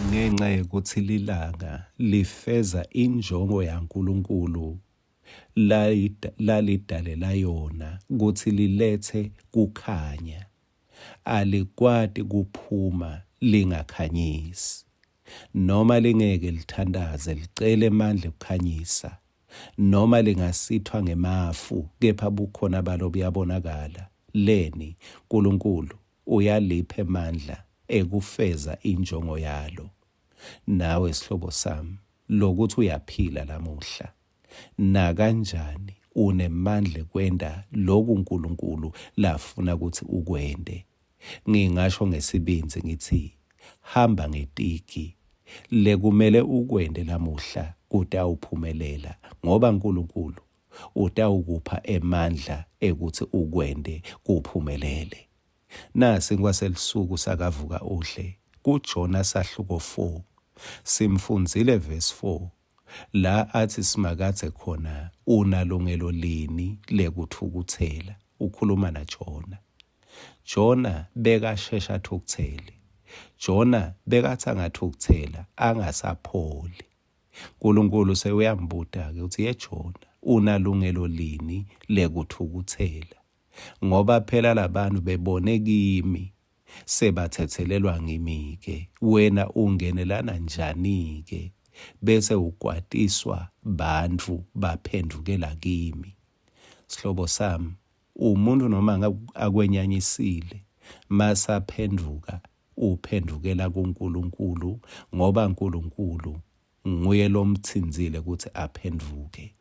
Ngenxa yekutsi lilanga lifeza injongo yaNkulunkulu lalidalela yona kutsi liletse kukhanya, alikwati kuphuma lingakhanyisi. Noma lingeke lithandaze licele emandla ekukhanyisa, noma lingasithwa ngemafu, kepha bukhona balo buyabonakala. Leni? Nkulunkulu uyalipha emandla ekufeza injongo yalo. Nawe sihlobo sami, lokuthi uyaphila lamuhla, nakanjani unemandla ekwenta loku uNkulunkulu lafuna kutsi ukwente. Ngingasho ngesibindzi ngitsi, hamba ngetigi. Lekumele ukwente lamuhla kutawuphumelela ngoba uNkulunkulu utawukupha emandla ekutsi ukwente kuphumelele. Nasi sinkwa selusuku sakavuka udle kuJona sahluko 4. Simfundzile verse 4 la atsi Simakadze khona unalungelo lini lekutfukutsela ukhuluma naJona. Jona bekashesha atfukutsele. Jona bekatsi angatfukutsela angasapholi. Nkulunkulu sewuyambuta-ke utsi, Ye Jona, unalungelo lini lekutfukutsela? Ngoba phela labantfu bebone kimi, sebatsetselelwa ngimi-ke, wena ungenelana njani-ke bese ukwatiswa bantfu baphendvukela kimi? Sihlobo sami, umuntfu noma akwenyanyisile, masaphendvuka uphendvukela kuNkulunkulu ngoba Nkulunkulu nguye lomtsintsile kutsi aphendvuke.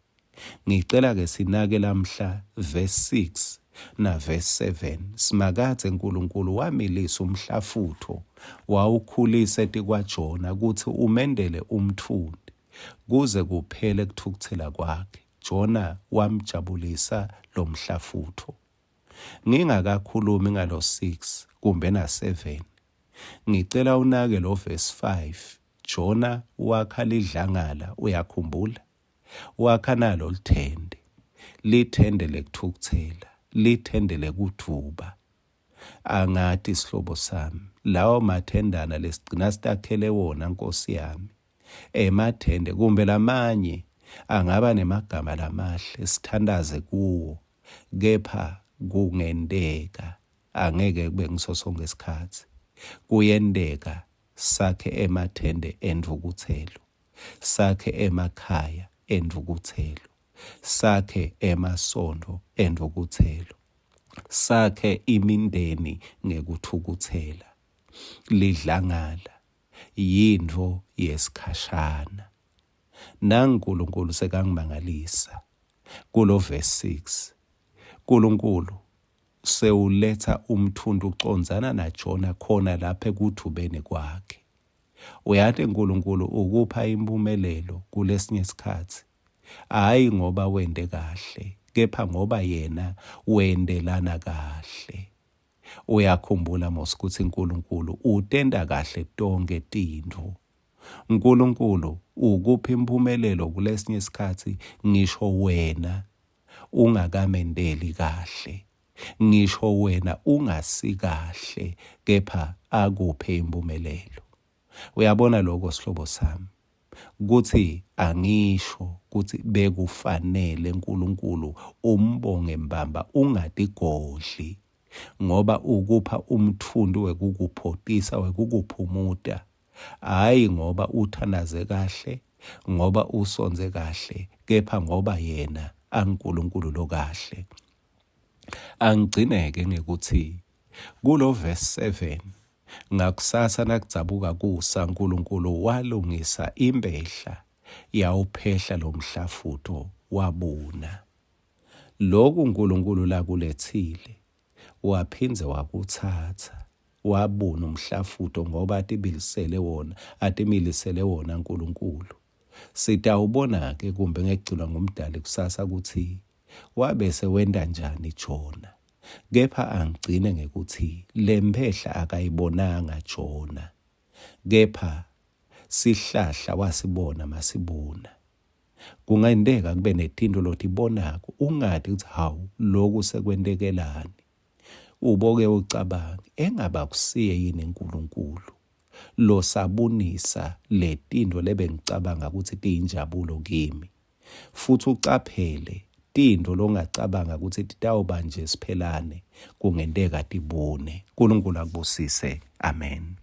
Ngicela ke sinake lamhla verse 6 na verse 7 Simakadze Nkulunkulu wamilisa umhlafutho wawukhulisa etikwaJona kutsi umendele umtfunti kuze kuphele kuthukutsela kwakhe. Jona wamjabulisa lomhlafutho. Ngingakakhulumi ngalo 6 kumbe na 7 ngicela unake lo verse 5 Jona wakha lidlangala uyakhumbula wakha nalo lithende lithende lekuthukuthela lithende lekudvuba angati sihlobo sami lawo mathendana lesigcina sitakhele wona nkosi yami emathende kumbe lamanye angaba nemagama lamahle sithandaze kuwo Kepha kungenteka, angeke kube ngiso sonkhe isikhatsi, kuyenteka sakhe emathende entfukutselo, sakhe emakhaya entfukutselo, sakhe emasontfo entfukutselo, sakhe imindeni ngekutfukutsela. Lidlangala yintfo yesikhashana. NanguNkulunkulu sekangimangalisa kulo verse 6. Nkulunkulu sewuletsa umthuntu ucondzana naJona khona lapha ekuthubeni kwakhe. Uyati uNkulunkulu ukupha impumelelo kulesinye isikhatsi hhayi ngoba wente kahle kepha ngoba yena wentelana kahle. Uyakhumbula mos kutsi uNkulunkulu utenta kahle tonkhe tintfo. Nkulunkulu ukupha imphumelelo kulesinye isikhatsi ngisho wena ungakamenteli kahle, ngisho wena ungasikahle kepha akuphe imphumelelo. Uyabona lokho sihlobo sami kutsi angisho kutsi bekufanele uNkulunkulu umbonge mbamba ungatigodli ngoba ukupha umtfunti wekukuphotisa wekukuphumuta hhayi ngoba uthandaze kahle ngoba usondze kahle kepha ngoba yena anguNkulunkulu lokahle. Angigcineke ngekuthi kulo verse 7 ngakusasa nakudzabuka kusa uNkulunkulu walungisa imbehla yawuphehla lomhlafuto wabuna. Loku uNkulunkulu lakuletsile waphindze wakutsatsa wabuna umhlafuto ngoba atibilisele wona atimilisele wona uNkulunkulu. Sitawubona-ke kumbe ngekugcinwa nguMdali kusasa kutsi wabese wenta njani Jona. Kepha angigcine ngekutsi lemphehla akayibonanga Jona. Kepha sihlahla wasibona masibuna. Kungenteka kube netintfo lotibonako ungati kutsi hawu loku sekwentekelani. Uboke ucabange engaba kusiye yini uNkulunkulu. losabunisa letintfo lebengicabanga kutsi tiyinjabulo kimi. Futsi ucaphele, tintfo longacabanga kutsi titawuba nje siphelane, kungenteka tibune. Nkulunkulu akubusise. Amen.